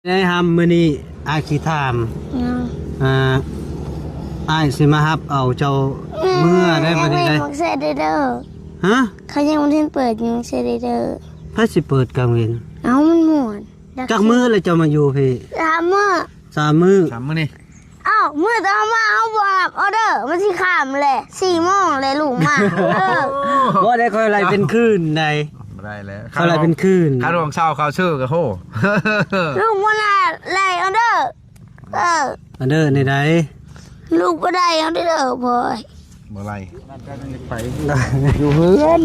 ໄດ້ຮຳ ມື້ນີ້ອ້າຍຊິຖາມ ຫຍັງ? ອ່າ ອ້າຍຊິມາຮັບເອົາເຈົ້າເມືອໄດ້ບໍ່ນີ້ໄດ້? ເຂົາຍັງບໍ່ທັນເປີດຢູ່ ເຂົາຍັງບໍ່ທັນເປີດຢູ່ ໃຜຊິເປີດກາງເວັນ? ເອົ້າ ມັນມ່ວນ ຈັກມື້ແລ້ວເຈົ້າມາຢູ່ພີ້? ສາມມື້ ສາມມື້ ສາມມື້ນີ້. ເອົ້າ ມື້ຕໍ່ມາເຮົາບໍ່ຮັບອໍເດີ ມັນຊິຄ່ຳແຫຼະ ສີ່ໂມງແຫຼະລູກມາ. ເອີ ບໍ່ໄດ້ ຂ້ອຍໄລ່ເປັນຄືນໃດ. ບໍ່ໄດ້ແລ້ວ ຂ້ອຍໄລ່ເປັນຄືນ ຄ່າຫ້ອງເຊົ່າ ຄ່າຊື້ກໍໂຫ ລູກບໍ່ໄດ້ໄລ່ອໍເດີ. ເອີ ອໍເດີແນວໃດ? ລູກບໍ່ໄດ້ອໍເດີ ບໍ່ ບໍ່ໄລ່ ໄປຢູ່ເຮືອນ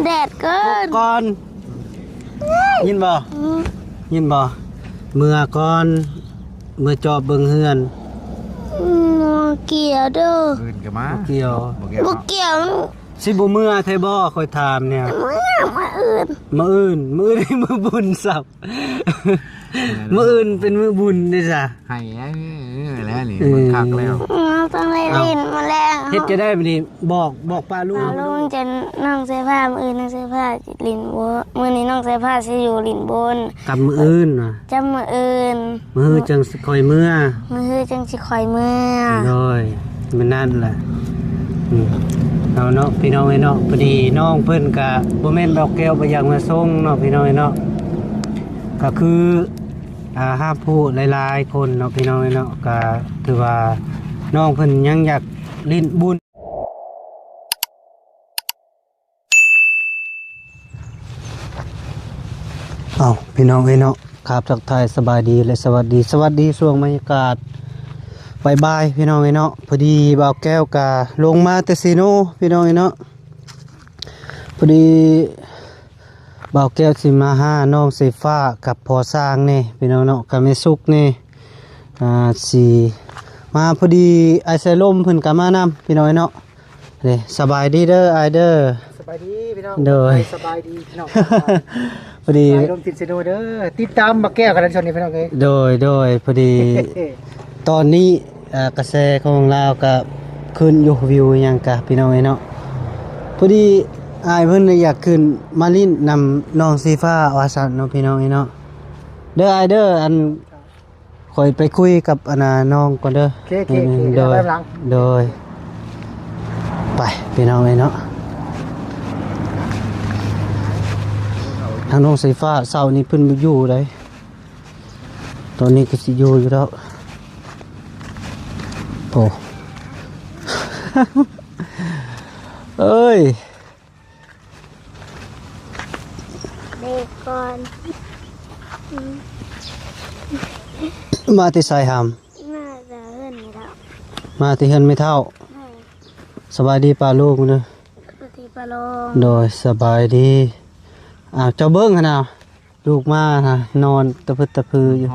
ແດດເກີນ ກ່ອນ ຍິນບໍ່? ອືມ ຍິນບໍ່? ເມືອກ່ອນ ເມືອຈອບເບິ່ງເຮືອນ. ອືມ ບໍ່ກ່ຽວເດີ ອື່ນກໍມາ ບໍ່ກ່ຽວ ບໍ່ກ່ຽວ ບໍ່ກ່ຽວ. ຊິບໍ່ເມືອແທ້ບໍ່? ຂ້ອຍຖາມແນວ ເມືອ ມື້ອື່ນ ມື້ອື່ນ ມື້ອື່ນ ມື້ບຸນຊ້ຳ. ມື້ອື່ນເປັນມື້ບຸນເດ້ຊະ ໃຫ້ແລ້ວນີ້ ເອີ ມັນຄັກແລ້ວ ເອີ ຕ້ອງໄດ້ຫຼິ້ນມາແລ້ວ. ເຮັດຈັ່ງໃດບັດນີ້? ບອກ ບອກປ້າລຸງ ປ້າລຸງຈະ ນ້ອງສາຍຟ້າ ມື້ອື່ນນ້ອງສາຍຟ້າຊິຫຼິ້ນໂບ ມື້ນີ້ນ້ອງສາຍຟ້າຊິຢູ່ຫຼິ້ນໂບນ ກັບມື້ອື່ນນະ ຈຳມື້ອື່ນ ມື້ຮືຈັ່ງຊິຄ່ອຍເມືອ ມື້ຮືຈັ່ງຊິຄ່ອຍເມືອ. ໂດຍ ແມ່ນນັ້ນແຫຼະ ອືມ ເອົາເນາະ ພີ່ນ້ອງເອີຍເນາະ. ພໍດີນ້ອງເພິ່ນກະບໍ່ແມ່ນດອກແກ້ວບໍ່ຢາກມາສົ່ງເນາະ ພີ່ນ້ອງເອີຍເນາະ ກະຄື ອ່າ ຮັບຜູ້ຫຼາຍໆຄົນເນາະ ພີ່ນ້ອງເອີຍເນາະ ກະຖືວ່ານ້ອງເພິ່ນຍັງຢາກຫຼິ້ນບຸນ. ເອົ້າ ພີ່ນ້ອງເອີຍເນາະ ຄາບທັກທາຍສະບາຍດີ ແລະ ສະຫວັດດີ ສະຫວັດດີຊ່ວງບັນຍາກາດບ່າຍໆ ພີ່ນ້ອງເອີຍເນາະ. ພໍດີບ່າວແກ້ວກະລົງມາແຕ່ເຊໂນ ພີ່ນ້ອງເອີຍເນາະ. ພໍດີບ່າວແກ້ວຊິມາຫານ້ອງສາຍຟ້າກັບພໍ່ຊ່າງແດ່ ພີ່ນ້ອງເນາະ ກັບແມ່ສຸກແດ່ ອ່າ ຊິມາ. ພໍດີອ້າຍສາຍລົມເພິ່ນກະມານຳ ພີ່ນ້ອງເອີຍເນາະ. ເດ້ ສະບາຍດີເດີອ້າຍເດີ. ສະບາຍດີພີ່ນ້ອງ. ໂດຍ ສະບາຍດີພີ່ນ້ອງ. ພໍດີສາຍລົມຕິດເຊໂນເດີ ຕິດຕາມບັກແກ້ວກັນຊ່ວງນີ້ພີ່ນ້ອງເອີຍ. ໂດຍ ໂດຍ ພໍດີຕອນນີ້ ອ່າ ກະແສຂອງລາວກະຂຶ້ນຢູ່ ວິວຫຍັງກະ ພີ່ນ້ອງເອີຍເນາະ. ພໍດີອ້າຍເພິ່ນຢາກຂຶ້ນມາຫຼິ້ນນຳນ້ອງສີຟ້າວ່າຊັ້ນເນາະ ພີ່ນ້ອງເອີຍເນາະ. ເດີອ້າຍເດີ ອັນ ຂ້ອຍໄປຄຸຍກັບອັນນ່ານ້ອງກ່ອນເດີ. ໂອເຄ ໂອເຄ ໂອເຄ ໂດຍ ໄປຫຼັງ ໂດຍ ໄປພີ່ນ້ອງເອີຍເນາະ. ທາງນ້ອງສາຍຟ້າເຊົ້ານີ້ເພິ່ນບໍ່ຢູ່ໃດ ຕອນນີ້ກໍຊິຢູ່ຢູ່ດອກ. ໂອ້ ເອີຍ ເບກກ່ອນ ອືມ ມາແຕ່ໃສຫຳ? ມາແຕ່ເຮືອນແມ່ເຖົ້າ ມາແຕ່ເຮືອນແມ່ເຖົ້າ. ແມ່ນ ສະບາຍດີປ້າລຸງເດີ. ສະບາຍດີປ້າລຸງ. ໂດຍ ສະບາຍດີ. ອ້າວ ເຈົ້າເບິ່ງຫັ້ນນະ ລູກມາຫານອນຕະພຶດຕະພືຢູ່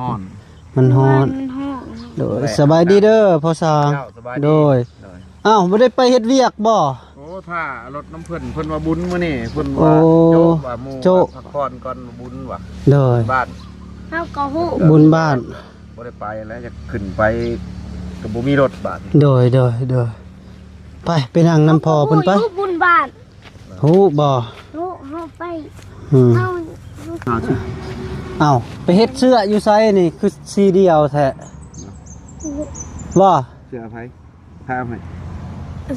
ມັນຮ້ອນ ມັນຮ້ອນ ມັນຮ້ອນ. ໂດຍ ສະບາຍດີເດີພໍ່ຊ່າງ. ເຈົ້າ ສະບາຍດີ. ໂດຍ ໂດຍ. ອ້າວ ບໍ່ໄດ້ໄປເຮັດວຽກບໍ່? ໂອ້ ຖ້າລົດນຳເພິ່ນ ເພິ່ນວ່າບຸນມື້ນີ້ ເພິ່ນວ່າ ໂອ້ ໂຈະວ່າ ໝູ່ ໂຈະ ວ່າພັກຜ່ອນກ່ອນ ບຸນວ່າ ໂດຍ ບ້ານ ເຮົາກໍຮູ້ ບຸນບ້ານ ບໍ່ໄດ້ໄປແລ້ວ ຢາກຂຶ້ນໄປກໍບໍ່ມີລົດບາດນີ້. ໂດຍ ໂດຍ ໂດຍ. ໄປ ໄປນັ່ງນຳພໍ່ເພິ່ນໄປ ເຮົາກໍຮູ້ຢູ່ບຸນບ້ານ. ຮູ້ບໍ່? ຮູ້ ເຮົາໄປ ອືມ ເຮົາ ເອົ້າ ໄປເຮັດເສື້ອຢູ່ໃສນີ້ ຄືສີດຽວແທ້ ບໍ່? ເສື້ອໃຜ? ພາໃຫ້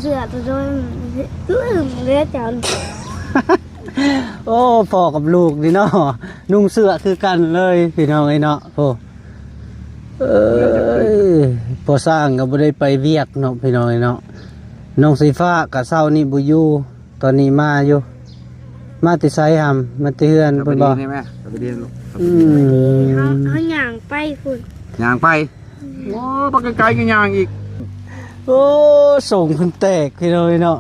ເສື້ອໂຕໂດນ ລືມເລີຍເຈົ້າ. ໂອ້ ພໍ່ກັບລູກນີ້ເນາະ ນຸ່ງເສື້ອຄືກັນເລີຍ ພີ່ນ້ອງເອີຍເນາະ. ໂອ້ ເອີຍ ພໍ່ຊ່າງກໍບໍ່ໄດ້ໄປວຽກເນາະ ພີ່ນ້ອງເອີຍເນາະ. ນ້ອງສີຟ້າກໍເຊົ້ານີ້ບໍ່ຢູ່ ຕອນນີ້ມາຢູ່ ມາແຕ່ໃສຫຳ? ມາແຕ່ເຮືອນພຸ້ນບໍ່? ສະບາຍດີແມ່ ສະບາຍດີລູກ. ອືມ ເຮົາ ເຮົາຍ່າງໄປພຸ້ນ ຍ່າງໄປ. ໂອ້ ບັກໄກໆກໍຍ່າງອີກ. ໂອ້ ສົງເພິ່ນແຕກ ພີ່ນ້ອງເອີຍເນາະ.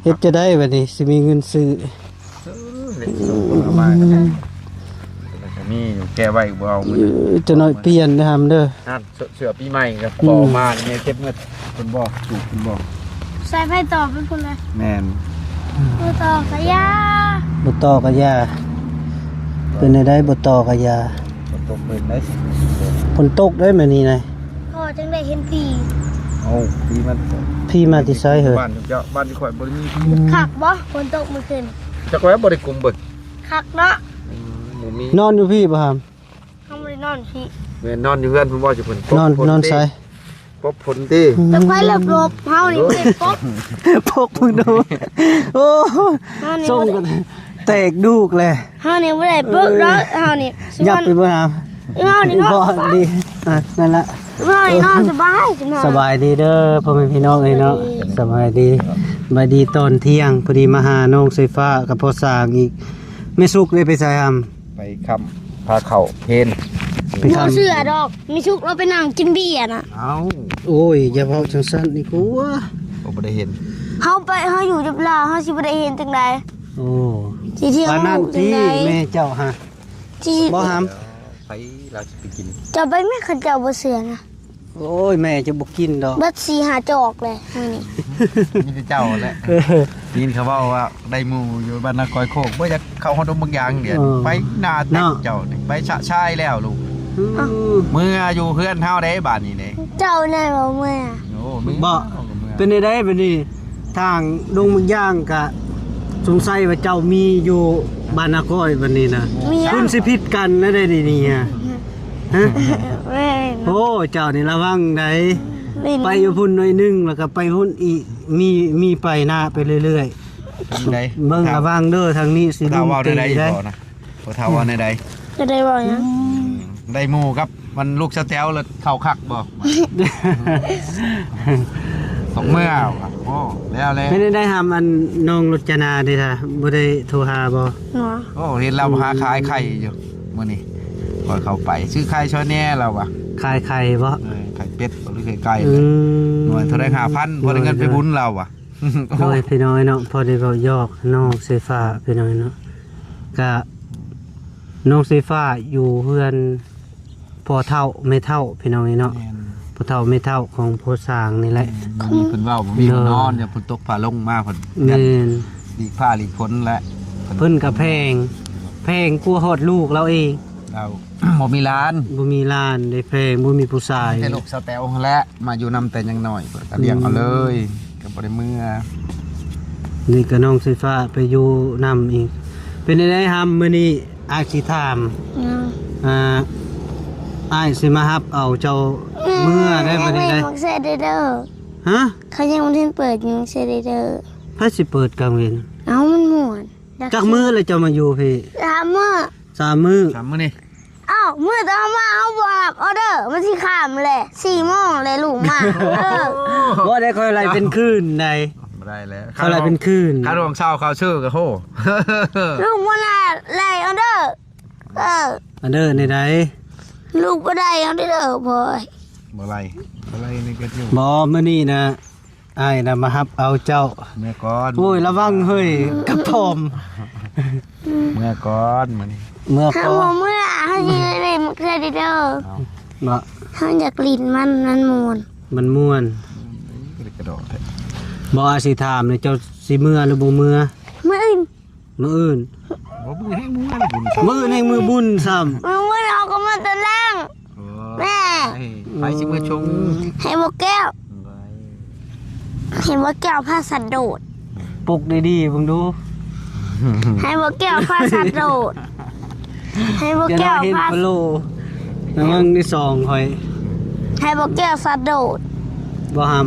ເຮັດຈັ່ງໃດບັດນີ້ ຊິມີເງິນຊື້? ເອີ ເຫຼັກສົງຜົນໄມ້ ອືມ ແລ້ວກໍມີຢູ່ ແກະໄວ້ບໍ່ເອົາ. ເອີ ຈັກໜ້ອຍປ່ຽນເດີຫຳເດີ. ນັ້ນ ເສື້ອ ເສື້ອປີໃໝ່ກໍ ອືມ ບໍ່ມາ ແມ່ເກັບເງິນເພິ່ນບໍ່ ສູບເພິ່ນບໍ່ ສາຍໄຟຕໍ່ໄປພຸ້ນເລີຍ. ແມ່ນ ບໍ່ຕໍ່ກໍຢ່າ ບໍ່ຕໍ່ກໍຢ່າ. ເປັນແນວໃດບໍ່ຕໍ່ກໍຢ່າ? ຝົນຕົກເບິ່ງໄດ໋ ຝົນຕົກໄດ໋ມື້ນີ້ນະ. ກໍຈັ່ງໄດ້ເຫັນຜີ. ເອົ້າ ຜີມາ ຜີມາແຕ່ໃສເຮີ້ຍ? ບ້ານເຈົ້າ ບ້ານທີ່ຂ້ອຍບໍ່ໄດ້ມີຜີ. ອືມ ຄັກບໍ່ ຝົນຕົກມື້ຄືນ? ຈັກແລ້ວ ບໍ່ໄດ້ກຸມເບິ່ງ. ຄັກເນາະ. ອືມ ນອນຢູ່ພີ້ບໍ່ຫຳ? ເຮົາບໍ່ໄດ້ນອນພີ້. ແມ່ນນອນຢູ່ເຮືອນພຸ້ນບໍ່? ຢູ່ພຸ້ນ ນອນ ນອນໃສ? ປົບຝົນຕິ? ແຕ່ໄປເລິບໆ ເຮົານີ້ເປັນປົບ ປົບເພິ່ນໂດ. ໂອ້ ເຮົານີ້ ສົ່ງກັນແຕກດູກແຫຼະ. ເຮົານີ້ບໍ່ໄດ້ເປິກດອກ ເອີ ເຮົານີ້ ຫຍັບໄປບໍ່ຫາ? ເຮົານີ້ເນາະ ບໍ່ດີ. ອ່ະ ນັ້ນລະ ເຮົານີ້ນອນສະບາຍ ສະບາຍດີເດີພໍ່ແມ່ພີ່ນ້ອງເອີຍເນາະ. ສະບາຍດີ ສະບາຍດີຕອນທ່ຽງ. ພໍດີມາຫານ້ອງສາຍຟ້າກັບພໍ່ສາງອີກ. ແມ່ສຸກໄດ້ໄປໃສຫຳ? ໄປຄ້ຳພາເຂົ້າເພນ ໄປຄ້ຳ ບໍ່ເຊື່ອດອກ ມີສຸກລາວໄປນັ່ງກິນເບຍນະ. ເອົ້າ ໂອ້ຍ ຢ່າເວົ້າຈັ່ງຊັ້ນອີກກວ່າ. ກໍບໍ່ໄດ້ເຫັນ ເຮົາໄປ ເຮົາຢູ່ກັບລາວ ເຮົາຊິບໍ່ໄດ້ເຫັນຈັ່ງໃດ? ໂອ້ ຊິທ່ຽງ ປານນັ້ນຕິແມ່ເຈົ້າຫະ? ຊິບໍ່ຫຳ ໃຜລາວຊິໄປກິນ ເຈົ້າໄປແມ້ ຄັນເຈົ້າບໍ່ເຊື່ອນະ. ໂອ້ຍ ແມ່ຈະບໍ່ກິນດອກ ເບິດສີ່ຫ້າຈອກແຫຼະມື້ນີ້. ມີແຕ່ເຈົ້າແຫຼະ ໄດ້ຍິນເຂົາເວົ້າວ່າໄດ້ໝູ່ຢູ່ບ້ານນາກອຍໂຄກ ບໍ່ຢາກເຂົ້າຮອດດົງບັກຢາງດຽວ ເອີ ໄປໜ້າແຕັກເຈົ້ານີ້ ໄປຊະຊາຍແລ້ວລູກ. ອືມ ເມືອຢູ່ເຮືອນເຮົາເດ້ບາດນີ້ເດ້. ເຈົ້າແນ່ບໍ່ເມືອ? ໂອ້ ເມືອ ບໍ່ ເປັນໃດໃດບາດນີ້? ທາງດົງບັກຢາງກະສົງໄສວ່າເຈົ້າມີຢູ່ບ້ານນາກອຍບາດນີ້ນະ ມີ ຄຸນຊິຜິດກັນແນວໃດນີ້ ຮະ? ແມ່ນ ໂອ້ ເຈົ້ານີ້ລະວັງໃດ ແມ່ນ ໄປຢູ່ພຸ້ນໜ້ອຍໜຶ່ງ ແລ້ວກໍໄປພຸ້ນອີກ ມີ ມີໄປໜ້າໄປເລື້ອຍໆ ເບິ່ງລະວັງເດີ ທາງນີ້ຊິລຸມຕີໄດ໋. ພໍ່ເຖົ້າເວົ້າແນວໃດ? ບໍ່ໄດ້ເວົ້າຫຍັງ ໄດ້ໝູ່ກັບມັນລູກສະແຕວ ແລ້ວເຂົ້າຄັກບໍ່? ຕົກເມື່ອ ໂອ້ ແລ້ວແຫຼະ. ເປັນໃດຫຳ ອັນນ້ອງລົດຈະນາເດ ບໍ່ໄດ້ໂທຫາບໍ່? ໂອ້ ເຫັນລາວຫາຂາຍໄຂ່ຢູ່ມື້ນີ້ ຂ້ອຍເຂົ້າໄປຊື້ໄຂ່ຊ່ອຍແດ່ລາວວ່າ. ຂາຍໄຂ່ບໍ່? ເອີ ໄຂ່ເປັດ ຫຼືໄຂ່ໄກ່ ໜ່ວຍເທົ່າໃດ ຫ້າພັນ ພໍໄດ້ເງິນໄປບຸນລາວວ່າ. ໂດຍ ພີ່ນ້ອງເນາະ ພໍໄດ້ເວົ້າຢອກນ້ອງເຊຟ້າ ພີ່ນ້ອງເນາະ ກະນ້ອງເຊຟ້າຢູ່ເຮືອນພໍ່ເຖົ້າແມ່ເຖົ້າ ພີ່ນ້ອງເນາະ. ແມ່ນ ພໍ່ເຖົ້າແມ່ເຖົ້າຂອງພໍ່ສາງນີ້ແຫຼະ. ແມ່ນ ບໍ່ມີເພິ່ນເວົ້າ ບໍ່ມີເພິ່ນນອນ ຢ່າເພິ່ນຕົກຜ້າລົງມາ ເພິ່ນ ແມ່ນ ຫຼີກຟ້າຫຼີກຝົນແຫຼະ. ເພິ່ນກະແພງ ແພງກວ່າຮອດລູກລາວເອງ ລາວບໍ່ມີຫຼານ ບໍ່ມີຫຼານໄດ້ແພງ ບໍ່ມີຜູ້ຊາຍ ມີແຕ່ລູກສາວແຕວຫັ້ນແຫຼະ ມາຢູ່ນຳແຕ່ຍັງນ້ອຍ ກໍລ້ຽງເອົາເລີຍ ກໍບໍ່ໄດ້ເມືອ. ນີ້ກໍນ້ອງສາຍຟ້າໄປຢູ່ນຳອີກ. ເປັນໃດໃດຫຳ ມື້ນີ້ອ້າຍຊິຖາມ ອືມ ອ່າ ອ້າຍຊິມາຮັບເອົາເຈົ້າເມືອໄດ້ ເມືອໄດ້ບໍ່? ຫະ? ເຂົາຍັງບໍ່ທັນເປີດຫຍັງເທື່ອເດີ. ໃຜຊິເປີດກາງເວັນ? ເອົ້າ ມັນມ່ວນ. ຈັກມື້ແລ້ວເຈົ້າມາຢູ່ພີ້? ສາມມື້. ສາມມື້. ສາມມື້ນີ້. ອ້າວ ມື້ຕໍ່ມາເຮົາບໍ່ຮັບອໍເດີ ມັນຊິຄ່ຳແຫຼະ ສີ່ໂມງແລ້ວລູກມາ. ເອີ ບໍ່ໄດ້ ຂ້ອຍໄລ່ເປັນຄືນໃດ. ບໍ່ໄດ້ແລ້ວ ຂ້ອຍໄລ່ເປັນຄືນ. ຄ່າຫ້ອງເຊົ່າ ຄ່າຊື້ກໍໂຫ ລູກບໍ່ໄດ້ໄລ່ອໍເດີ. ເອີ ອັນເດີໃດໆ ລູກບໍ່ໄດ້ເອົາເດີ ບໍ່ ບໍ່ໄລ່ ບໍ່ໄລ່ໃນກະຈຸ. ບໍ່ ມື້ນີ້ນະ ອ້າຍນະມາຮັບເອົາເຈົ້າ. ເມືອກ່ອນ. ໂອ້ຍ ລະວັງເຮີ້ຍ ກະປອມ. ເມືອກ່ອນມື້ນີ້ ເມືອກ່ອນ. ເຮົາບໍ່ເມືອ ເຮົາຊິໄດ້ຫຼິ້ນເທື່ອເດີ. ເອົາ ເນາະ ເຮົາຢາກຫຼິ້ນມັນ ມັນມ່ວນ ມັນມ່ວນ. ກະໂດດແທ້. ບໍ່ ອາຊິຖາມເລີຍ ເຈົ້າຊິເມືອຫຼືບໍ່ເມືອ? ມື້ອື່ນ. ມື້ອື່ນ. ບໍ່ ມື້ແຮງມື້ບຸນ ມື້ອື່ນແຮງມື້ບຸນຊ້ຳ. ມື້ບຸນເຮົາກໍມາແຕ່ແລງ. ໂອ້ຍ ແມ່ ໃຜຊິມາຊົງ? ໃຫ້ບໍ່ແກ້ວ ໂອ້ຍ ໃຫ້ບໍ່ແກ້ວພາສັນໂດດ. ປຸກດີໆເບິ່ງດູ. ໃຫ້ບໍ່ແກ້ວພາສັນໂດດ. ໃຫ້ບໍ່ແກ້ວພາ ລະວັງໃນສອງຂ້ອຍ. ໃຫ້ບໍ່ແກ້ວສັນໂດດ. ບໍ່ຫຳ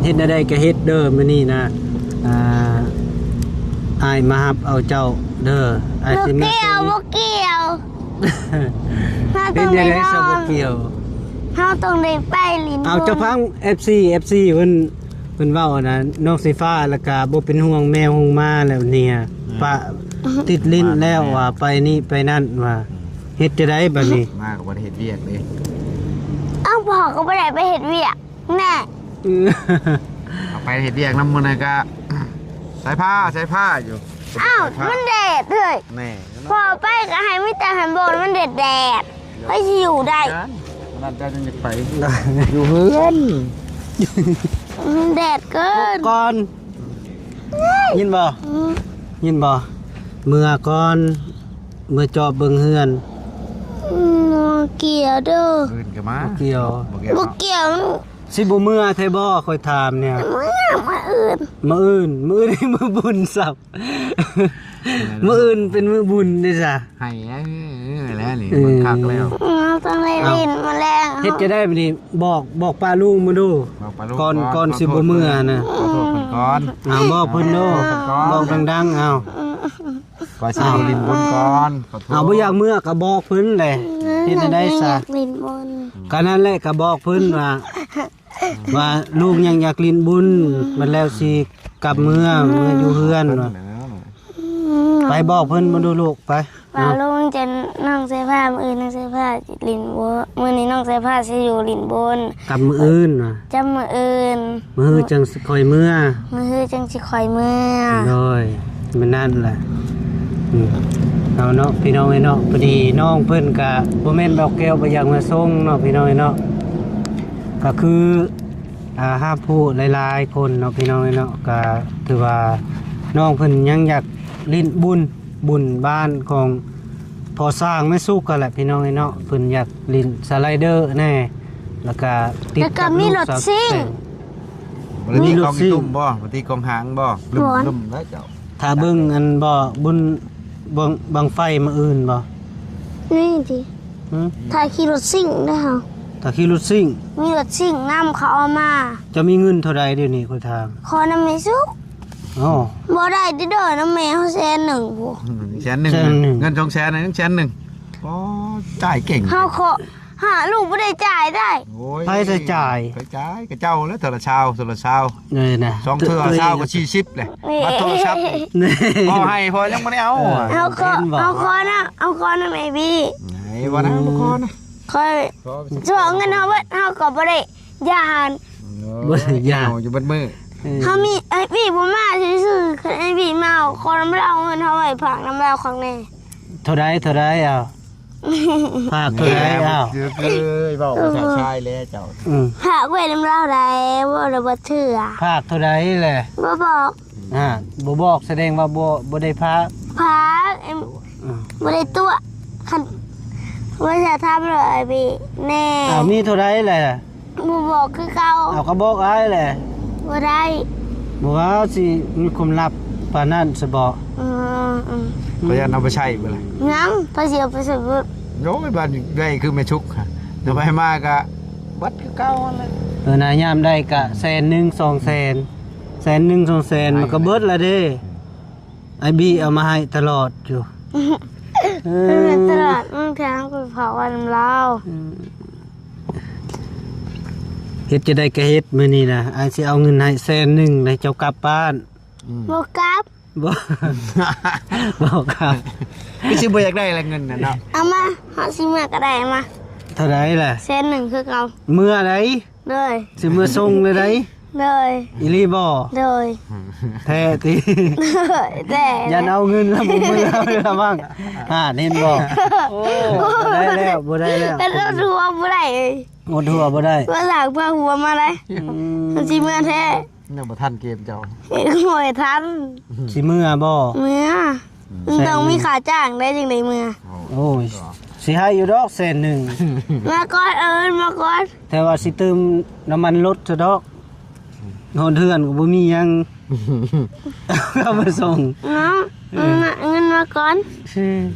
ເຮັດແນວໃດກະເຮັດເດີ ມື້ນີ້ນະ ອ່າ ອ້າຍມາຮັບເອົາເຈົ້າເດີ. ອ້າຍຊິມາ ບໍ່ກ່ຽວ ບໍ່ກ່ຽວ. ເຮົາຕ້ອງໄດ້ນອນ ເຮັດແນວໃດຊະບໍ່ກ່ຽວ. ເຮົາຕ້ອງໄດ້ໄປຫຼິ້ນ. ເອົາ ເຈົ້າຟັງ ເອັຟຊີ ເອັຟຊີ ເພິ່ນ ເພິ່ນເວົ້ານະ ນ້ອງສາຍຟ້າ ແລ້ວກະບໍ່ເປັນຫ່ວງແມວຫ່ວງໝາແລ້ວເນຍ ປະຕິດຫຼິ້ນແລ້ວວ່າໄປນີ້ໄປນັ້ນວ່າ. ເຮັດຈັ່ງໃດບາດນີ້? ມາກໍບໍ່ໄດ້ເຮັດວຽກເດ້. ເອົ້າ ພໍ່ກໍບໍ່ໄດ້ໄປເຮັດວຽກ. ແນ່ ເອົາໄປເຮັດວຽກນຳມື້ນັ້ນກະໃສ່ຜ້າ ໃສ່ຜ້າຢູ່. ອ້າວ ມັນແດດເຮີ້ຍ. ແນ່ ພໍໄປກໍໃຫ້ມີແຕ່ໃຫ້ບໍ່ມັນແດດໆ ໃຜຊິຢູ່ໄດ້? ນັ້ນເຈົ້າຈຶ່ງຢາກໄປ ຢູ່ເຮືອນ. ມັນແດດເກີນ ກ່ອນ ຍິນບໍ່? ອືມ ຍິນບໍ່? ເມືອກ່ອນ ເມືອຈອບເບິ່ງເຮືອນ. ອືມ ບໍ່ກ່ຽວເດີ. ອື່ນກໍມາ ບໍ່ກ່ຽວ ບໍ່ກ່ຽວ ບໍ່ກ່ຽວ. ຊິບໍ່ເມືອແທ້ບໍ່? ຂ້ອຍຖາມແນວ. ມື້ ມື້ອື່ນ ມື້ອື່ນ ມື້ອື່ນໃຫ້ມື້ບຸນຊ້ຳ. ມື້ອື່ນເປັນມື້ບຸນເດ້ຊະ ໃຫ້ ເອີ ແລ້ວນີ້ ເອີ ມັນຄັກແລ້ວ ເອີ ຕ້ອງໄດ້ຫຼິ້ນມາແລງ ເຮັດຈັ່ງໃດບັດນີ້ ບອກ ບອກປ້າລຸງມາດູ ບອກປ້າລຸງ ກ່ອນ ກ່ອນ ກ່ອນຊິບໍ່ເມືອນະ ຂໍໂທດເພິ່ນກ່ອນ ເອົາ ບອກເພິ່ນດູ ບອກດັງໆ ເອົາ ວ່າຊິໄປຫຼິ້ນບຸນກ່ອນ ຂໍໂທດ ເອົາ ບໍ່ຢາກເມືອກໍບອກເພິ່ນແຫຼະ ເຮັດຈັ່ງໃດຊະ ຢາກຫຼິ້ນບຸນ ກໍນັ້ນແຫຼະ ກໍບອກເພິ່ນວ່າ ວ່າລູກຍັງຢາກຫຼິ້ນບຸນ ບັດແລ້ວຊິກັບເມືອ ເມືອຢູ່ເຮືອນວ່າ ອືມ ໄປບອກເພິ່ນມາດູລູກ ໄປ ວ່າ ເອົາ ລຸງຈະ ນ້ອງສາຍຟ້າ ມື້ອື່ນນ້ອງສາຍຟ້າຊິຫຼິ້ນບຸນ ມື້ນີ້ນ້ອງສາຍຟ້າຊິຢູ່ຫຼິ້ນບຸນ ກັບມື້ອື່ນວ່າ ກັບມື້ອື່ນ ມື້ຮືຈັ່ງຊິຄ່ອຍເມືອ ມື້ຮືຈັ່ງຊິຄ່ອຍເມືອ ໂດຍ ແມ່ນນັ້ນແຫຼະ ອືມ ເອົາເນາະ ພີ່ນ້ອງເອີຍເນາະ ພໍດີນ້ອງເພິ່ນກະບໍ່ແມ່ນດອກແກ້ວບໍ່ຢາກມາສົ່ງເນາະ ພີ່ນ້ອງເອີຍເນາະ ກໍຄື ອ່າ ຮັບຜູ້ຫຼາຍໆຄົນເນາະ ພີ່ນ້ອງເອີຍເນາະ ກໍຖືວ່ານ້ອງເພິ່ນຍັງຢາກຫຼິ້ນບຸນ ບຸນບ້ານຂອງພໍ່ຊ່າງແມ່ສຸກຫັ້ນແຫຼະ ພີ່ນ້ອງເອີຍເນາະ ເພິ່ນຢາກຫຼິ້ນສະໄລເດີແດ່ ແລ້ວກໍຕິດ ແລ້ວກໍມີລົດຊິງ ບໍ່ໄດ້ຕີກອງອີ່ຕຸ້ມບໍ່ ບໍ່ໄດ້ຕີກອງຫາງບໍ່ ລຶ້ມໆ ແລ້ວເຈົ້າ ຖ້າເບິ່ງອັນບໍ່ ບຸນ ບັ້ງ ບັ້ງໄຟມື້ອື່ນບໍ່ ນີ້ຕິ ຫື ຖ້າຂີ່ລົດຊິງໄດ້ເຮົາ ຖ້າຂີ່ລົດຊິງ ມີລົດຊິງນຳເຂົາເອົາມາ ເຈົ້າມີເງິນເທົ່າໃດດຽວນີ້ ຂ້ອຍຖາມ ຂໍນຳແມ່ສຸກ ອໍ ບໍ່ໄດ້ຕິເດີ ນຳແມ່ເຮົາແສນໜຶ່ງພຸ້ນ ອືມ ແສນໜຶ່ງ ແສນໜຶ່ງ ເງິນສອງແສນນະ ຍັງແສນໜຶ່ງ ອໍ ຈ່າຍເກັ່ງ ເຮົາຂໍ ຫາລູກບໍ່ໄດ້ຈ່າຍໄດ້ ໂອ້ຍ ໃຜຊິຈ່າຍ ໃຜຈ່າຍ ກະເຈົ້າແຫຼະ ເທື່ອລະຊາວ ເທື່ອລະຊາວ ເອີນະ ສອງເທື່ອຊາວກໍສີ່ສິບແຫຼະ ບັດໂທລະສັບນີ້ ພໍໃຫ້ພໍຍັງບໍ່ໄດ້ເອົາ ເອີ ເຮົາຂໍ ເຮົາຂໍນະ ເຮົາຂໍນຳໄອ້ບີ ໃຫ້ບໍ່ນະ ບໍ່ຂໍນະ ຂ້ອຍ ຂໍ ເອົາເງິນເຮົາເບິດ ເຮົາກໍບໍ່ໄດ້ ຢ້ານ ບໍ່ໄດ້ຢ້ານ ເອົາຢູ່ເບິດມື້ ເອີ ເຮົາມີ ໄອ້ບີບໍ່ມາຊື່ໆ ຄັນໄອ້ບີມາ ຂໍນຳລາວ ເອົາເງິນເຮົາໄວ້ຝາກນຳລາວຂ້ອງແດ່ ເທົ່າໃດ ເທົ່າໃດ ເອົາ ຝາກເທົ່າໃດ ເອົາ ເອີຍ ເວົ້າພາສາຊາຍແຫຼະເຈົ້າ ອືມ ຝາກໄວ້ນຳລາວໄດ້ ເວົ້າແລ້ວບໍ່ເຊື່ອ ຝາກເທົ່າໃດແຫຼະ ບໍ່ບອກ ອ່າ ບໍ່ບອກສະແດງວ່າບໍ່ ບໍ່ໄດ້ຝາກ ຝາກ ອືມ ບໍ່ໄດ້ຕົວະ ຄັນ ບໍ່ໄດ້ຖາມເລີຍ ອ້າຍບີແນ່ ເອົາ ມີເທົ່າໃດແຫຼະ ບໍ່ບອກຄືເກົ່າ ເອົາ ກໍບອກອ້າຍແຫຼະ ບໍ່ໄດ້ ບໍ່ວ່າຊິມີຄວາມລັບປານນັ້ນຊະບໍ ອືມ ອືມ ກໍຢ້ານເອົາໄປໃຊ້ເບິດລະ ຍັງ ໃຜຊິເອົາໄປໃຊ້ເບິດ ໂອ້ຍ ບ້ານໃຫຍ່ຄືແມ່ຊຸກ ເອົາໄປມາກະເບິດຄືເກົ່າຫັ້ນແຫຼະ ເອີ ນາຍາມໄດ້ກະແສນໜຶ່ງ ສອງແສນ ແສນໜຶ່ງ ສອງແສນ ມັນກໍເບິດລະເດ້ ອ້າຍບີເອົາມາໃຫ້ຕະຫຼອດຢູ່ ເອີ ຕະຫຼອດ ບາງເທື່ອເຮົາກໍເຜົາໄວ້ນຳລາວ ອືມ ເຮັດຈັ່ງໃດກໍເຮັດ ມື້ນີ້ນະ ອ້າຍຊິເອົາເງິນໃຫ້ແສນໜຶ່ງ ໃຫ້ເຈົ້າກັບບ້ານ ອືມ ບໍ່ກັບ ບໍ່ ບໍ່ກັບ ຄືຊິບໍ່ຢາກໄດ້ລະເງິນນະເນາະ ເອົາມາ ເຮົາຊິເມືອກໍໄດ້ ເອົາມາ ເທົ່າໃດລະ ແສນໜຶ່ງຄືເກົ່າ ເມືອໃດ ໂດຍ ຊິເມືອສົ່ງເລີຍໃດ ໂດຍ ອີ່ຫຼີບໍ່ ໂດຍ ແທ້ຕິ ໂດຍ ແທ້ ຢ້ານເອົາເງິນລະບໍ່ເມືອລະມັ້ງ ອ່າ ເຫັນບໍ່ ໂອ້ ບໍ່ໄດ້ແລ້ວ ບໍ່ໄດ້ແລ້ວ ເປັນລົດຫົວບໍ່ໄດ້ ລົດຫົວບໍ່ໄດ້ ວ່າຫຼາກພາຫົວມາໄດ້ ອືມ ມັນຊິເມືອແທ້ ຍັງບໍ່ທັນເກມເຈົ້າ ໂອ້ຍ ທັນ ຊິເມືອບໍ່ ເມືອ ອືມ ມັນຕ້ອງມີຄ່າຈ້າງໄດ້ຈຶ່ງໄດ້ເມືອ ໂອ້ຍ ຊິໃຫ້ຢູ່ດອກແສນໜຶ່ງ ມາກ່ອນ ເອີ້ນມາກ່ອນ ແຕ່ວ່າຊິຕື່ມນ້ຳມັນລົດຊະດອກ ຮອດເຮືອນກໍບໍ່ມີຫຍັງ ເອົາມາສົ່ງ ເນາະ ເງິນມາ ເງິນມາກ່ອນ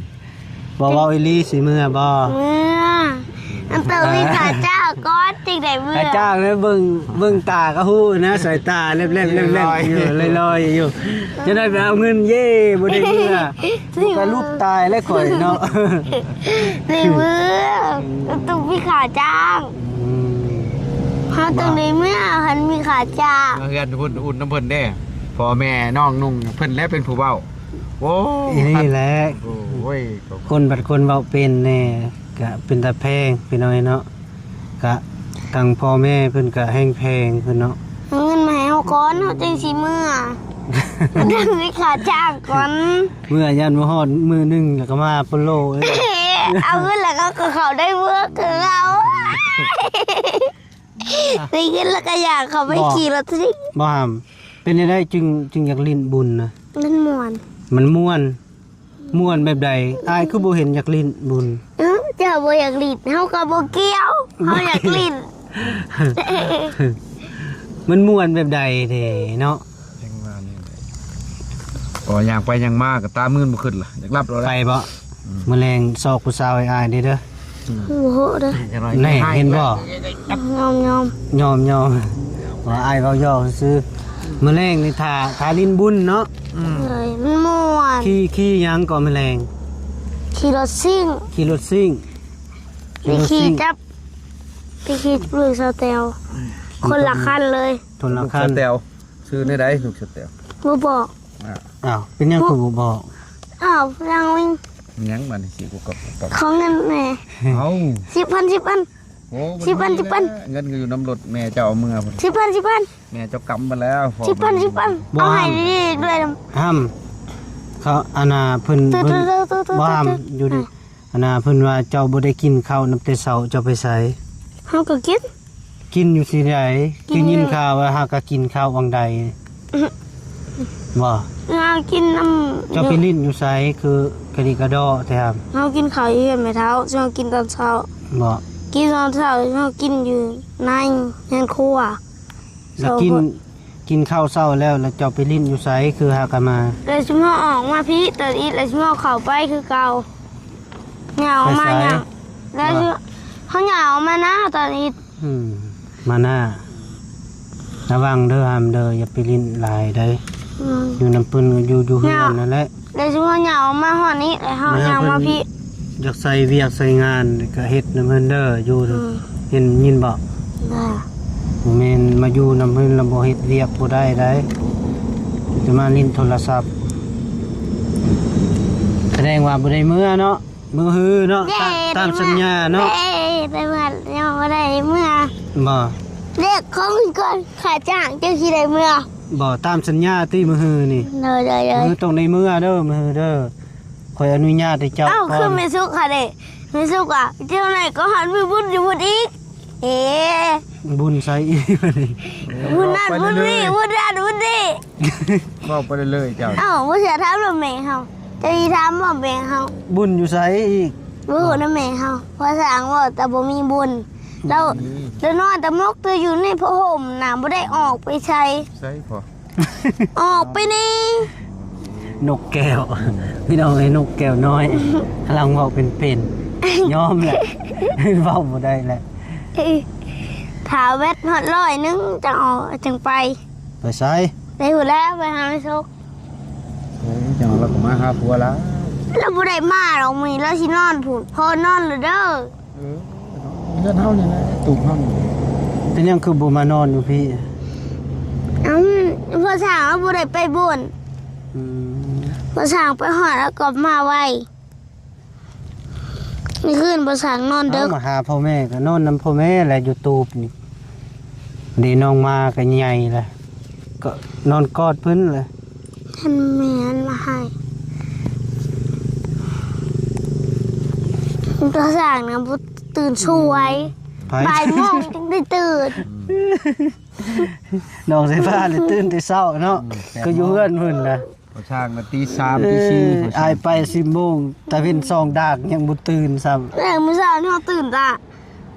ບໍ່ ເວົ້າອີ່ຫຼີຊິເມືອບໍ່ ເມືອ ມັນຕ້ອງມີຄ່າຈ້າງກ່ອນຈຶ່ງໄດ້ເມືອ ຄ່າຈ້າງແລ້ວເບິ່ງ ເບິ່ງຕາກໍຮູ້ນະ ສາຍຕາແລບໆໆໆຢູ່ ລອຍໆຢູ່ ຈະໄດ້ໄປເອົາເງິນ ເຢ້ ບໍ່ໄດ້ເມືອ ໄດ້ເມືອ ກໍຫຼຸບຕາຍແລ້ວຂ້ອຍເນາະ ໄດ້ເມືອ ມັນຕ້ອງມີຄ່າຈ້າງ ອືມ ເຮົາຕ້ອງໄດ້ເມືອ ຄັນມີຄ່າຈ້າງ ເຮືອນພຸ້ນອຸ່ນນຳເພິ່ນເດ້ ພໍ່ແມ່ນ້ອງນຸ່ງເພິ່ນແຫຼະເປັນຜູ້ເວົ້າ ໂອ້ ນີ້ແຫຼະ ໂອ້ຍ ຄົນບັດຄົນເວົ້າເປັນແດ່ ກະເປັນຕາແພງພີ່ນ້ອງເນາະ ກະທາງພໍ່ແມ່ເພິ່ນກະແຮງແພງເພິ່ນເນາະ ເອົາເງິນມາໃຫ້ເຮົາກ່ອນ ເຮົາຈຶ່ງຊິເມືອ ຕ້ອງມີຄ່າຈ້າງກ່ອນ ເມືອຢ້ານບໍ່ຮອດມື້ໜຶ່ງ ແລ້ວກໍມາໂປໂລ ເອົາເງິນແລ້ວກໍເຂົ້າໄດ້ເມືອຄືເກົ່າ ໄດ້ເງິນແລ້ວກໍຢາກເຂົ້າໄປຂີ່ລົດສະລິງ ບໍ່ຫຳ ເປັນຈັ່ງໃດຈຶ່ງ ຈຶ່ງຢາກຫຼິ້ນບຸນນະ ມັນມ່ວນ ມັນມ່ວນ ມ່ວນແບບໃດ? ອ້າຍຄືບໍ່ເຫັນຢາກຫຼິ້ນບຸນ? ເອີ ເຈົ້າບໍ່ຢາກຫຼິ້ນ ເຮົາກໍບໍ່ກ່ຽວ ເຮົາຢາກຫຼິ້ນ ມັນມ່ວນແບບໃດເດເນາະ? ຈັ່ງວ່ານີ້ແຫຼະ ພໍຍ່າງໄປຍ່າງມາກໍຕາມື່ນບໍ່ຂຶ້ນລະ ຢາກຫຼັບແລ້ວແຫຼະ ໄປບໍ່? ອືມ ມື້ແລງຊອກຜູ້ສາວໃຫ້ອ້າຍແດ່ເດີ. ອືມ ບໍ່ເດ້. ແນ່ ເຫັນບໍ່? ຍອມ ຍອມ ຍອມ ຍອມ ວ່າອ້າຍເວົ້າຫຍອກຊື່. ອືມ ມື້ແລງນີ້ຖ້າ ຖ້າຫຼິ້ນບຸນເນາະ. ອືມ ເອີຍ ມັນມ່ວນ. ຂີ່ ຂີ່ຫຍັງກໍມື້ແລງ? ຂີ່ລົດຊິງ. ຂີ່ລົດຊິງ. ໄປຂີ່ຈັບ ໄປຂີ່ຈັບລູກສາວແຕວ ຄົນລະຄັນເລີຍ. ຄົນລະຄັນ. ລູກສາວແຕວ ຊື່ແນວໃດ ລູກສາວແຕວ? ບໍ່ບອກ. ອ້າວ ເປັນຫຍັງຄືບໍ່ບອກ? ອ້າວ ຍັງ ຍັງບາດນີ້ຊິກູກັບ ຂໍເງິນແດ່. ເອົ້າ ສິບພັນ ສິບພັນ. ໂອ້ ສິບພັນ ສິບພັນ. ເງິນກໍຢູ່ນຳລົດແມ່ເຈົ້າເອົາເມືອພຸ້ນ. ສິບພັນ ສິບພັນ. ແມ່ເຈົ້າກຳມາແລ້ວ. ສິບພັນ ສິບພັນ. ເອົາໃຫ້ດີໆ ດ້ວຍ. ຫ້າມ ເຂົາ ອັນນ່າ ເພິ່ນ ເພິ່ນ ບໍ່ຫ້າມ ຢູ່ດີ. ອັນນ່າ ເພິ່ນວ່າເຈົ້າບໍ່ໄດ້ກິນເຂົ້ານຳແຕ່ເຊົ້າ ເຈົ້າໄປໃສ? ເຮົາກໍກິນ. ກິນຢູ່ທີ່ໃດ? ກິນ ໄດ້ຍິນຂ່າວວ່າຫາກະກິນເຂົ້າວັງໃດ. ອືມ ບໍ່? ເຮົາກິນນຳ. ເຈົ້າໄປຫຼິ້ນຢູ່ໃສ ຄືກະດິກະດໍ້ແທ້? ເຮົາກິນເຂົ້າຢູ່ເຮືອນແມ່ເຖົ້າ ເຮົາກິນຕອນເຊົ້າ. ບໍ່? ກິນຕອນເຊົ້າ ເຮົາກິນຢູ່ໃນເຮືອນຄົວ. ແລ້ວກິນ ສອງຄົນ ກິນເຂົ້າເຊົ້າແລ້ວ ແລ້ວເຈົ້າໄປຫຼິ້ນຢູ່ໃສ ຄືຫາກະມາ? ແລ້ວຊຸມເຮົາອອກມາພີ້ ຕອນອີດ ແລ້ວຊຸມເຮົາເຂົ້າໄປຄືເກົ່າ. ຍ່າງອອກມາ ໄປໃສ? ຍ່າງ ແລ້ວ ວ່າ ເຮົາຍ່າງອອກມານາຕອນອີດ. ອືມ ມານາ ລະວັງເດີ ຫ້າມເດີ ຢ່າໄປຫຼິ້ນຫຼາຍໃດ. ອືມ ຢູ່ນຳເພິ່ນ ຢູ່ ຢູ່ເຮືອນນັ້ນແຫຼະ. ແລ້ວຊຸມເຮົາຍ່າງອອກມາຮອດນີ້ ແລ້ວເຮົາຍ່າງມາພີ້. ຢາກໃສ່ວຽກໃສ່ງານກໍເຮັດນຳເພິ່ນເດີ ຢູ່. ອືມ ເຫັນຍິນບໍ່? ບໍ່ແມ່ນມາຢູ່ນຳເພິ່ນແລ້ວບໍ່ເຮັດວຽກບໍ່ໄດ້ໃດ ຈະມາຫຼິ້ນໂທລະສັບ. ສະແດງວ່າບໍ່ໄດ້ເມືອເນາະ ມື້ຮືເນາະ. ຕາມສັນຍາເນາະ. ເອີ ໄປເມືອ ຍັງບໍ່ໄດ້ເມືອ. ບໍ່? ເລກຂອງກ່ອນ ຄ່າຈ້າງຈັ່ງຊິໄດ້ເມືອ. ບໍ່? ຕາມສັນຍາຕິ ມື້ຮືນີ້. ໂດຍ ໂດຍ ໂດຍ. ມື້ຮືຕ້ອງໄດ້ເມືອເດີ ມື້ຮືເດີ. ຂ້ອຍອະນຸຍາດໃຫ້ເຈົ້າ. ເອົ້າ ຄືແມ່ສຸກຫັ້ນເດ ແມ່ສຸກວ່າ ເຈົ້າໄດ້ກໍຮອດມື້ບຸນຢູ່ພຸ້ນອີກ. ເອ ບຸນໃສອີກບັດນີ້? ບຸນນັ້ນບຸນນີ້ ບຸນນັ້ນບຸນນີ້ ເວົ້າໄປເລື້ອຍໆເຈົ້າ. ເອົ້າ ບໍ່ເຊື່ອຖາມນຳແມ່ເຮົາ. ເຈົ້າຊິຖາມບໍ່ແມ່ເຮົາ? ບຸນຢູ່ໃສອີກ? ບໍ່ຮູ້ນຳແມ່ເຮົາ. ພໍ່ຊ່າງເວົ້າແຕ່ບໍ່ມີບຸນ. ແລ້ວ ແລ້ວນອນແຕ່ໝົກແຕ່ຢູ່ໃນຜ້າຫົ່ມນະ ບໍ່ໄດ້ອອກໄປໃສ. ໃສພໍ່? ອອກໄປນີ້ ນົກແກ້ວ ພີ່ນ້ອງເອີຍ ນົກແກ້ວນ້ອຍ ກຳລັງເວົ້າເປັນໆ ຍອມແຫຼະ ເວົ້າບໍ່ໄດ້ແຫຼະ. ຖ້າແວັດຮອດຮ້ອຍໜຶ່ງຈັ່ງອອກ ຈັ່ງໄປ. ໄປໃສ? ໄປພຸ້ນແຫຼະ ໄປຫາແມ່ສົກ. ໂອ້ຍ ຈັ່ງລາວກໍມາຫາຜົວລາວ. ລາວບໍ່ໄດ້ມາດອກມື້ນີ້ ລາວຊິນອນພຸ້ນ. ພໍ່ນອນແລ້ວເດີ. ເອີ ເຮືອນເຮົານີ້ແຫຼະ ຕູບເຮົານີ້. ເປັນຫຍັງຄືບໍ່ມານອນຢູ່ພີ້? ເອົ້າ ພໍ່ຊ່າງລາວບໍ່ໄດ້ໄປບຸນ. ອືມ ພໍ່ຊ່າງໄປຮອດລາວກໍມາໄວ. ມື້ຄືນພໍ່ຊ່າງນອນເດິກ. ເອົາ ມາຫາພໍ່ແມ່ກໍນອນນຳພໍ່ແມ່ແຫຼະ ຢູ່ຕູບນີ້. ເດ ນ້ອງມາກໍໃຫຍ່ແລ້ວ ກໍນອນກອດເພິ່ນແຫຼະ. ທ່ານແມ່ນມາໃຫ້ ຕາຊ່າງນະບໍ່ຕື່ນສວຍ. ໄປ ບ່າຍໂມງຈຶ່ງໄດ້ຕື່ນ. ນ້ອງສາຍຟ້ານີ້ຕື່ນແຕ່ເຊົ້າເນາະ. ອືມ ກໍຢູ່ເຮືອນເພິ່ນນະ. ພໍ່ຊ່າງນະ ຕີສາມ ເອີ ຕີສີ່ ພໍ່ຊ່າງ ອ້າຍໄປສິບໂມງ ຕາເວັນສອງດາກຍັງບໍ່ຕື່ນຊ້ຳ. ແຕ່ມື້ເຊົ້ານີ້ເຮົາຕື່ນຕາ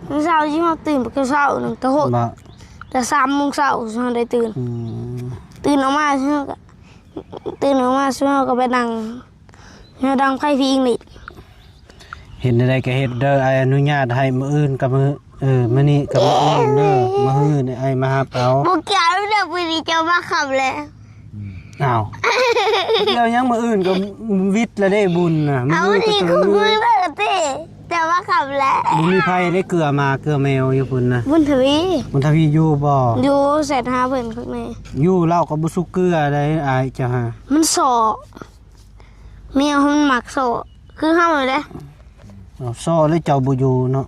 ມື້ເຊົ້ານີ້ເຮົາຕື່ນບັກເຊົ້າໜຶ່ງ ຕາຫົກ ຕາສາມໂມງເຊົ້າເຮົາໄດ້ຕື່ນ. ອືມ ຕື່ນອອກມາ ເຮົາກໍ ຕື່ນອອກມາ ເຮົາກໍໄປນັ່ງ ເຮົາດັງໄຟພິງນີ້. ເຮັດແນວໃດກໍເຮັດເດີ ອ້າຍອະນຸຍາດໃຫ້. ມື້ອື່ນກັບມື້ ເອີ ມື້ນີ້ກັບມື້ອື່ນເດີ ມື້ຮືນີ້ອ້າຍມາຮັບເອົາ. ບໍ່ກ່ຽວເດີ ມື້ນີ້ເຈົ້າມາຄ່ຳແລ້ວ. ອືມ ອ້າວ ແລ້ວຍັງມື້ອື່ນກໍວິດລະເດ້ ບຸນນະ. ມື້ອື່ນກໍມື້ນີ້ຄືມື້ເດີຕິ ເຈົ້າມາຄ່ຳແລ້ວ. ບໍ່ມີໃຜໄດ້ເກືອໝາເກືອແມວຢູ່ພຸ້ນນະ. ບຸນທະວີ ບຸນທະວີຢູ່ບໍ່? ຢູ່ ແຊັດຫາເພິ່ນຄັກແນ່. ຢູ່ລາວກໍບໍ່ສຸກເກືອໃດ ອ້າຍເຈົ້າຫາ. ມັນສໍ້ ແມວມັນມັກສໍ້ ຄືເຮົານີ້ແຫຼະ. ເອົາ ສໍ້ແລ້ວເຈົ້າບໍ່ຢູ່ເນາະ.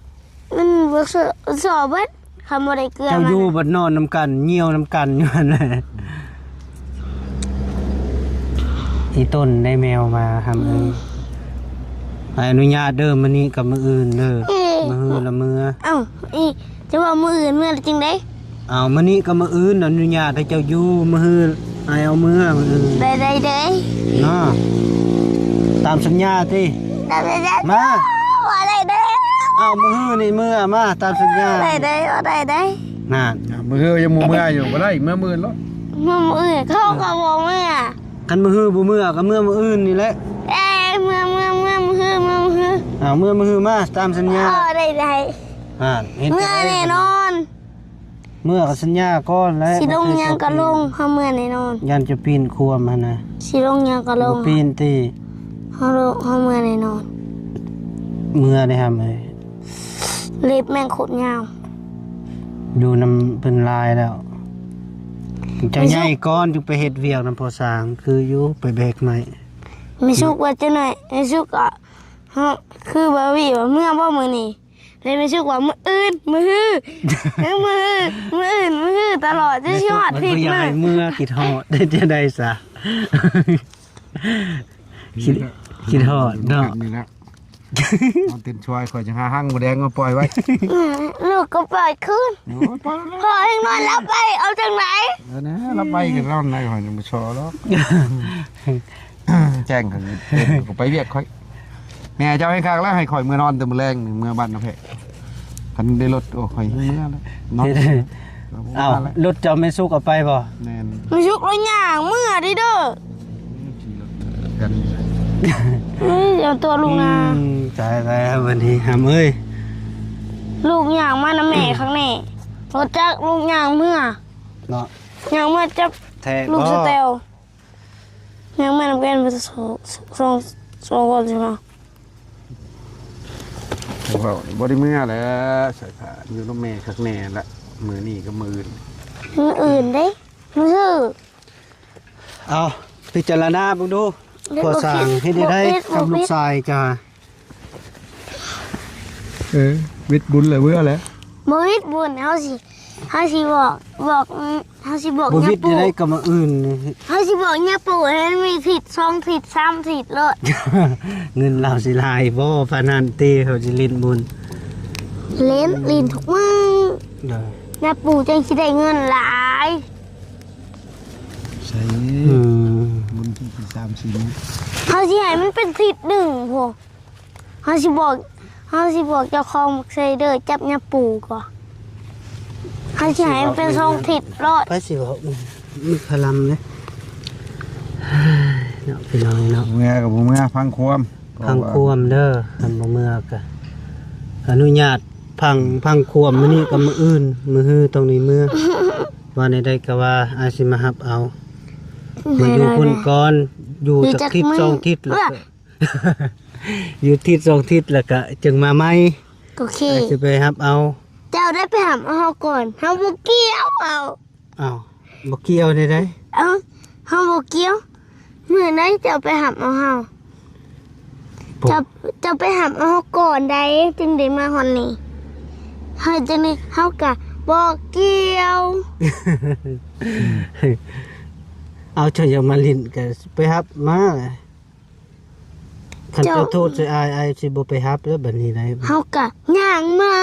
ມັນບໍ່ ສໍ້ ສໍ້ເບິດ ຄັນບໍ່ໄດ້ເກືອ. ເຈົ້າຢູ່ບັດນອນນຳກັນ ຍ່ຽວນຳກັນຢູ່ຫັ້ນແຫຼະ. ອີຕົນໄດ້ແມວມາຫຳເອີຍ. ອືມ ໃຫ້ອະນຸຍາດເດີ ມື້ນີ້ກັບມື້ອື່ນເດີ. ເອີ ມື້ຮືລະເມືອ. ເອົ້າ ອີ ຈະວ່າມື້ອື່ນເມືອແລ້ວຈັ່ງໃດ? ເອົາ ມື້ນີ້ກັບມື້ອື່ນອະນຸຍາດໃຫ້ເຈົ້າຢູ່ ມື້ຮືອ້າຍເອົາເມືອມື້ອື່ນ. ໄດ້ ໄດ້ ໄດ້ເນາະ ຕາມສັນຍາຕິ. ໄດ້ ໄດ້ ໄດ້ ມາ ວ່າໄດ້ ໄດ້. ເອົາ ມື້ຮືນີ້ເມືອມາຕາມສັນຍາ. ໄດ້ ໄດ້ ວ່າໄດ້ ໄດ້. ນັ້ນ ມື້ຮືຍັງບໍ່ເມືອຢູ່ ບໍ່ໄດ້ ເມືອມື້ອື່ນໂລດ. ມື້ອື່ນເຂົາກໍບໍ່ເມືອ. ຄັນມື້ຮືບໍ່ເມືອກໍເມືອມື້ອື່ນນີ້ແຫຼະ. ເອີ ເມືອ ເມືອ ເມືອມື້ຮື ເມືອມື້ຮື. ອ້າວ ເມືອມື້ຮືມາຕາມສັນຍາ. ເອີ ໄດ້ ໄດ້. ອ່າ ເຫັນ ເມືອແນ່ນອນ. ເມືອກໍສັນຍາກ່ອນແຫຼະ. ຊິລົງຫຍັງກໍລົງ ເຮົາເມືອແນ່ນອນ. ຢ້ານຈະປີນຂວມຫັ້ນນະ. ຊິລົງຫຍັງກໍລົງ. ບໍ່ປີນຕິ. ເຮົາລົງ ເຮົາເມືອແນ່ນອນ. ເມືອໄດ້ຫຳເອີຍ. ເລັບແມ່ງໂຄດຍາວ. ຢູ່ນຳເພິ່ນຫຼາຍແລ້ວ. ເຈົ້າໃຫຍ່ກ່ອນຈຶ່ງໄປເຮັດວຽກນຳພໍ່ຊ່າງ ຄືຢູ່ໄປແບກໄມ້. ແມ່ສຸກວ່າຈັ່ງໃດ? ແມ່ສຸກກໍ ເຮົາ ຄືບາວີວ່າເມືອບໍ່ມື້ນີ້? ແລ້ວແມ່ສຸກວ່າມື້ອື່ນ ມື້ຮື ມື້ຮື ມື້ອື່ນ ມື້ຮືຕະຫຼອດ ຈົນຊິຮອດທິດ ແມ່ສຸກມັນບໍ່ຢາກໃຫ້ເມືອ ຄິດຮອດໄດ້ຈັ່ງໃດຊະ? ຄິດ ຄິດຮອດເນາະ. ນີ້ແຫຼະ ນອນຕື່ນຊ່ວຍ ຂ້ອຍຈະຫາຮັງໝູແດງມາປ່ອຍໄວ້. ອືມ ລູກກໍປ່ອຍຄືນ. ໂອ້ຍ ປ່ອຍແລ້ວ ພໍ່ເອງນອນຫຼັບໄປ ເອົາຈັ່ງໃດ? ເອີນະ ຫຼັບໄປກໍນອນໄດ້ ຂ້ອຍຍັງບໍ່ຊໍດອກ. ແຈ້ງ ຂ້ອຍ ຂ້ອຍໄປວຽກຂ້ອຍ. ແມ່ເຈົ້າແຮ່ງຄັກແລ້ວ ໃຫ້ຂ້ອຍເມືອນອນແຕ່ມື້ແລງນີ້ ເມືອບ້ານນາແພະ. ຄັນໄດ້ລົດ ໂອ້ ຂ້ອຍເມືອແລ້ວ ນອນ. ເອົ້າ ລົດເຈົ້າແມ່ສຸກເອົາໄປບໍ່? ແມ່ນ ແມ່ສຸກລາວຍ່າງເມືອເດີ. ຂີ່ລົດກັນ ເອີຍ ເອົາຕົວະລູກນາ. ອືມ ຕາຍແລ້ວບັດນີ້ຫຳເອີຍ. ລູກຍ່າງມານຳແມ່ຂ້າງນີ້ ບໍ່ຈັກລູກຍ່າງເມືອເນາະ. ຍ່າງເມືອຈັບ ແທ້ ລູກ ບໍ່ ສະແຕວ. ຍັງແມ່ນເປັນສອງ ສອງ ສອງຄົນຊິມາ. ເວົ້ານີ້ບໍ່ໄດ້ເມືອແຫຼະ ສາຍຟ້າຢູ່ນຳແມ່ຄັກແນ່ລະ ມື້ນີ້ກັບມື້ອື່ນ. ມື້ອື່ນເດ້ ມື້ຮື. ເອົາ ພິຈາລະນາເບິ່ງດູ ພໍ່ຊ່າງເຮັດໄດ້ໄດ້ກັບລູກຊາຍຈ້າ. ເອີ ວິດບຸນແລ້ວເມືອແຫຼະ. ບໍ່ວິດບຸນ ເຮົາຊິ ເຮົາຊິບອກ ບອກ ເຮົາຊິບອກ ບໍ່ວິດຍາປູ ໄດ້ກໍມາອື່ນ. ເຮົາຊິບອກຍາປູໃຫ້ມັນມີທິດ ສອງທິດ ສາມທິດໂລດ. ເງິນລາວຊິຫຼາຍບໍ່ປານນັ້ນຕິ ເຮົາຊິຫຼິ້ນບຸນ? ຫຼິ້ນ ຫຼິ້ນທຸກມື້. ໂດຍ ຍາປູຈັ່ງຊິໄດ້ເງິນຫຼາຍ. ໃສ່ ອືມ ບຸນທີສາມສີ່ມື້ ເຮົາຊິໃຫ້ມັນເປັນທິດໜຶ່ງພຸ້ນ. ເຮົາຊິບອກ ເຮົາຊິບອກເຈົ້າຂອງໝາກໄຊເດີ ຈັບຍາປູກ່ອນ. ເຮົາຊິໃຫ້ມັນເປັນສອງທິດໂລດ. ໃຜຊິເວົ້າ ມີພະລຳເດ້. ເນາະ ພີ່ນ້ອງເນາະ ເມືອກໍບໍ່ເມືອ ຟັງຄວາມ ຟັງຄວາມເດີ. ຄັນບໍ່ເມືອກໍອະນຸຍາດ ພັງ ພັງຄວາມມື້ນີ້ກັບມື້ອື່ນ ມື້ຮືຕ້ອງໄດ້ເມືອ. ວ່າແນວໃດກໍວ່າ ອ້າຍຊິມາຮັບເອົາ. ມາຢູ່ພຸ້ນກ່ອນ ຢູ່ຈັກທິດສອງທິດແລ້ວກໍ ຢູ່ທິດສອງທິດແລ້ວກໍຈຶ່ງມາໃໝ່. ໂອເຄ ອ້າຍຊິໄປຮັບເອົາ. ເຈົ້າໄດ້ໄປຮັບເອົາເຮົາກ່ອນ ເຮົາບໍ່ກ່ຽວເອົາ. ອ້າວ ບໍ່ກ່ຽວແນວໃດ? ເອົ້າ ເຮົາບໍ່ກ່ຽວ. ມື້ໃດເຈົ້າໄປຮັບເອົາເຮົາ? ເຈົ້າ ເຈົ້າໄປຮັບເອົາເຮົາກ່ອນໃດ ຈຶ່ງໄດ້ມາຮອດນີ້. ເຮົາຈັ່ງນີ້ ເຮົາກະບໍ່ກ່ຽວ. ເອົາ ເຈົ້າຢາກມາຫຼິ້ນກະໄປຮັບມາ. ຄັນເຈົ້າ ເຈົ້າໂທດໃສ່ອ້າຍ ອ້າຍຊິບໍ່ໄປຮັບແລ້ວບັດນີ້ໄດ໋. ເຮົາກະຍ່າງມາ.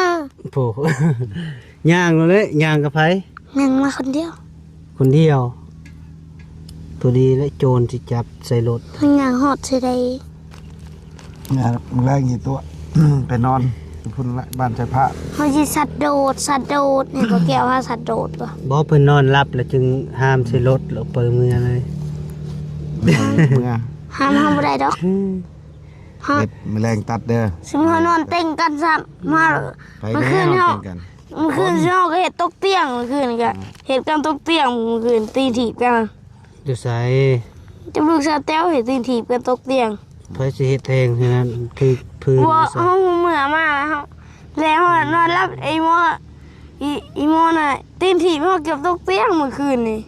ໂອ້ ຍ່າງໂລດແຫຼະ. ຍ່າງກັບໃຜ? ຍ່າງມາຄົນດຽວ. ຄົນດຽວ ພໍດີແຫຼະ ໂຈນຊິຈັບໃສ່ລົດ. ເຮົາຍ່າງຮອດໃສໃດ? ມື້ແລງນີ້ຕົວະ ໄປນອນພຸ້ນລະ ບ້ານໃຈພະ. ເຮົາຊິສັດໂດດ ສັດໂດດ ໃຫ້ບໍ່ແກ້ວພາສັດໂດດບໍ່? ບໍ່ ເພິ່ນນອນຫຼັບແລ້ວຈຶ່ງຫາມໃສ່ລົດ ແລ້ວເປີເມືອເລີຍ. ເມືອ ຫາມເຮົາບໍ່ໄດ້ດອກ. ເຮັດມື້ແລງຕັດເດີ. ຊຸມເຮົານອນເຕັງກັນຊ້ຳ ມາ ມື້ຄືນເຮົາ ມື້ຄືນເຮົາກໍເຮັດຕົກຕຽງ. ມື້ຄືນກໍເຮັດກັນຕົກຕຽງ. ມື້ຄືນຕີຖີບກັນ. ຢູ່ໃສ? ຈຳລູກສາວແຕ້ວເຮັດຕີຖີບກັນຕົກຕຽງ. ໃຜຊິເຮັດແທງໃຫ້ນັ້ນ? ຄືພື້ນ ບໍ່ ເຮົາເມື່ອມາແລ້ວ ແລ້ວເຮົານອນຫຼັບ. ອີ່ໝໍ ອີ່ ອີ່ໝໍນະ ຕີນຖີບເຮົາເກືອບຕົກຕຽງມື້ຄືນນີ້.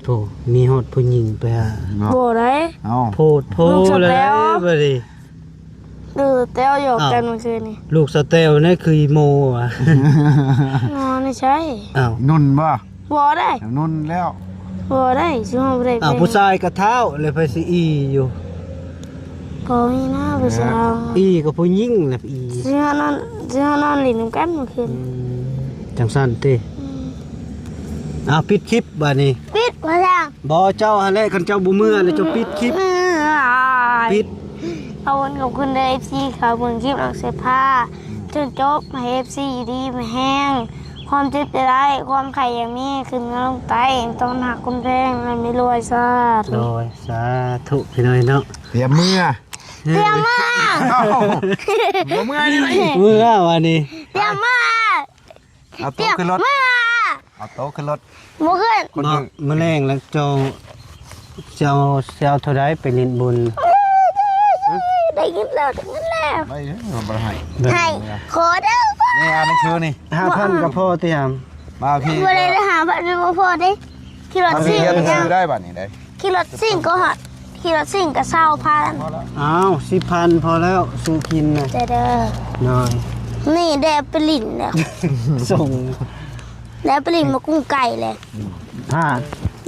ໂອ້ ມີຮອດຜູ້ຍິງໄປຫາ. ບໍ່ໄດ້. ເອົ້າ ໂພດໂພ ລູກສາວແຕ້ວ ແລ້ວບັດນີ້. ເອີ ແຕ້ວຫຍອກກັນມື້ຄືນນີ້. ລູກສາວແຕ້ວນັ້ນຄືອີ່ໝໍຫວາ? ອໍ ນີ້ໃຊ່. ອ້າວ ນຸ່ນບໍ່? ບໍ່ໄດ້ ນຸ່ນແລ້ວ. ບໍ່ໄດ້ ຊຸມເຮົາບໍ່ໄດ້. ອ້າວ ຜູ້ຊາຍກະທ້າວ ແລ້ວໃຜຊິອີ່ຢູ່? ບໍ່ມີນະຜູ້ຊາຍ. ອີ່ກັບຜູ້ຍິງແຫຼະ ອີ່. ຊິມານອນ ຊິມານອນຫຼິ້ນນຳກັນມື້ຄືນ. ອືມ ຈັ່ງຊັ້ນຕິ. ອືມ ອ້າວ ປິດຄລິບບາດນີ້. ປິດວ່າຊັ້ນ. ບໍ່ ເຈົ້າຫັ້ນແຫຼະ ຄັນເຈົ້າບໍ່ເມືອແລ້ວເຈົ້າປິດຄລິບ. ເອີ ປິດ. ຂອບຄຸນ ຂອບຄຸນເດີ ເອັຟຊີ ເຂົ້າເບິ່ງຄລິບນ້ອງເສພາຈົນຈົບ. ໃຫ້ເອັຟຊີຢູ່ດີມີແຮງ. ຄ ຄວາມເຈັບຈະໄດ້ ຄວາມໄຂ້ຢ່າມີ ຂຶ້ນເມືອລົງໃຕ້ ຕ້ອນຮັກຄົນແພງ ໃຫ້ມີລວຍ ສາທຸ ໂດຍ ສາທຸ ພີ່ນ້ອງເນາະ ຕຽມເມືອ ຕຽມເມືອ ເອົ້າ ບໍ່ເມືອນີ້ ເມືອວະນີ້ ຕຽມເມືອ ເອົາໂຕະຂຶ້ນລົດ ຕຽມເມືອ ເອົາໂຕະຂຶ້ນລົດ ບໍ່ຂຶ້ນ ຄົນ ເນາະ ມື້ແລງແລ້ວເຈົ້າ ເຈົ້າ ເຈົ້າເທົ່າໃດໄປຫຼິ້ນບຸນ? ໄດ້ເງິນແລ້ວ ໄດ້ເງິນແລ້ວ ໄດ້ເດີ ບໍ່ໄດ້ໃຫ້ ໃຫ້ ຂໍເດີ ນີ້ອ່ານໜັງສືນີ້ ຫ້າພັນກໍພໍຕິຫຳ ມາພີ່ ບໍ່ໄດ້ ໄດ້ຫ້າພັນບໍ່ພໍເດ້ ຂີ່ລົດຊິງ ເອົາ ຊື້ໄດ້ບັດນີ້ໄດ້ ຂີ່ລົດຊິງກໍຮອດ ຂີ່ລົດຊິງກໍຊາວພັນ ອ້າວ ສິບພັນພໍແລ້ວ ຊື້ກິນນະ ເດີ ໂດຍ ນີ້ໄດ້ໄປຫຼິ້ນແລ້ວ ສົ່ງ ໄດ້ໄປຫຼິ້ນມາກຸງໄກ່ແລ້ວ ອືມ ຮະ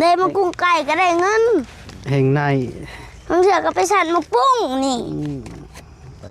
ໄດ້ມາກຸງໄກ່ກໍໄດ້ເງິນ ແຮ່ງໃນ ບາງເທື່ອກໍໄປສັນໝາກປຸ້ງນີ້ ອືມ